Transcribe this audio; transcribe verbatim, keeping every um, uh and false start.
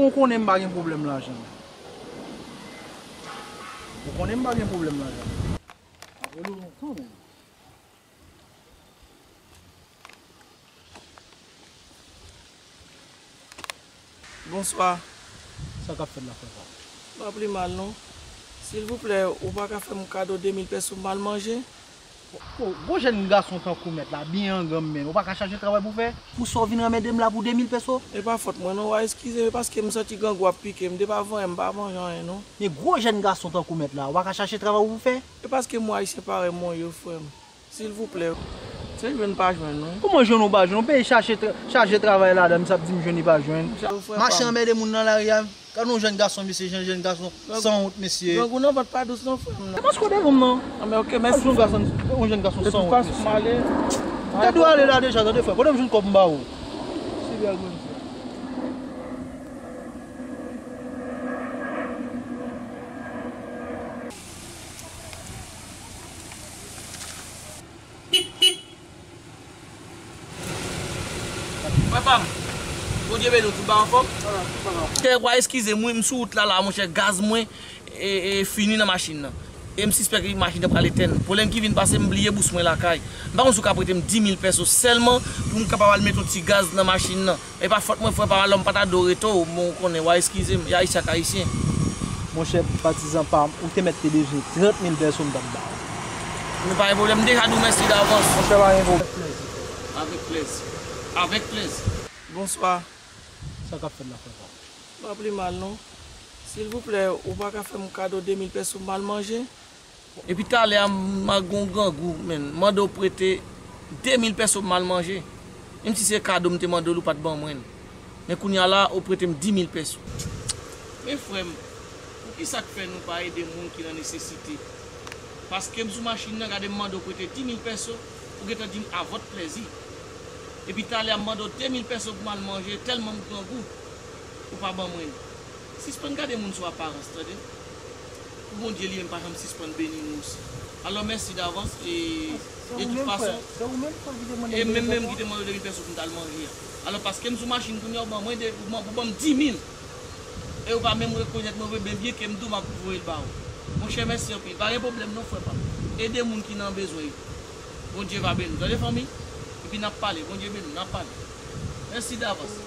Ou konnen m pa gen pwoblèm lajan. Ou konnen m pa gen pwoblèm lajan. Apre nou lontan menm. Bonswa. Sa k ap fèt la, frè pa m? Pa pli mal non. Silvouplè, ou pa ka fè m kado de mil pèso pou m al manje? O, gwo jèn gason tankou w mèt la, byen an granm menm, ou pa ka chache travay pou w fè? Pou sa w vin ranmède m la pou de mil pèso? E pa fòt mwen non, w a eskize m, e paske m santi grangou ap pike m, depi avan yè m pa manje anyen non. Men gwo jèn gason tankou w mèt la, ou pa ka chache travay pou w fè? E paske mwen ayisyen parèy mwen ye, frè m. Silvouplè. Se jwenn pa jwenn, wi. Kòman jwenn ou pa jwenn? Yon peyi chache tra-, chaje travay ladan, misye ap di m jwenn li pa jwenn. Mache anmède moun nan lari a. Gade yon jèn gason, mesye, jèn, jèn gason sanwont, mesye. Grangou nan vant pa dous non, frè m nan. E paske w devan m nan. A, men oke, mèsi. Yon jèn gason, yon jèn gason sanwont, mesye. De tout fason, m ale. Ou te dwe ale la deja, tande, frè. Kote m jwenn kòb m ba ou? Sibè grenn frè. Frè pa m, Bondye beni w, tout bagay anfòm? Kè w a eskize m wi, m sou wout la la, monchè, gaz mwen e, e, fini nan machin nan. E m sispèk machin nan pral etèn. Pwoblèm ki vin pase, m bliye bous mwen lakay. M pa konn si w ka prete m di mil pèso sèlman pou m kapab al mete yon ti gaz nan machin nan. E pa fòt mwen, frè pa m, alò m pa ta dwe rete w, men w konnen, w a eskize m, e ayisyen ak ayisyen. Monchè, patizan pa m, ou te mèt te bezwen trant mil pèso m t ap ba w. Men pa gen pwoblèm, m deja di w mèsi davans. Monchè, pa gen pwoblèm. Avèk plèzi. Avèk plèzi. Bonswa. Sa k ap fèt la, frè pa m? Pa pli mal, non. Silvouplè, ou pa ka fè m kado de mil pèso pou m al manje? Epi talè a, m a gon grangou, menn. M mande w prete de mil pèso pou m al manje. Menm si se kado m te mande w, ou pa t ban mwen l. Men kounye a la, ou prete m di mil pèso. Men frè m, poukisa k fè nou pa ede moun ki nan nesesite? Paske m sou machin nan, gade m mande w prete di mil pèso, ou gentan di m a vòt plèzi. Epi talè a m mande w de mil pèso pou m al manje, tèlman m grangou, ou pa ban mwen l. Sispann gade moun sou aparans, tande. Pou Bondye li menm pa janm sispann beni nou osi. Alò, mèsi davans, e de tout fason, e menm menm ki te mande w de mil pèso pou m t al manje a. Alò, paske m sou machin kounye a, ou ban mwen de, ou ban, ou ban m di mil. E ou pa menm rekonèt mwen vre, men byen ke m di w m ap voye l ba ou. Monchè, mèsi anpil. Pa gen pwoblèm non, frè pa m. Ede moun ki nan bezwen yo. Bondye va beni nou. Tande, fanmi? Epi n ap pale. Bondye beni nou. N ap pale. Mèsi davans.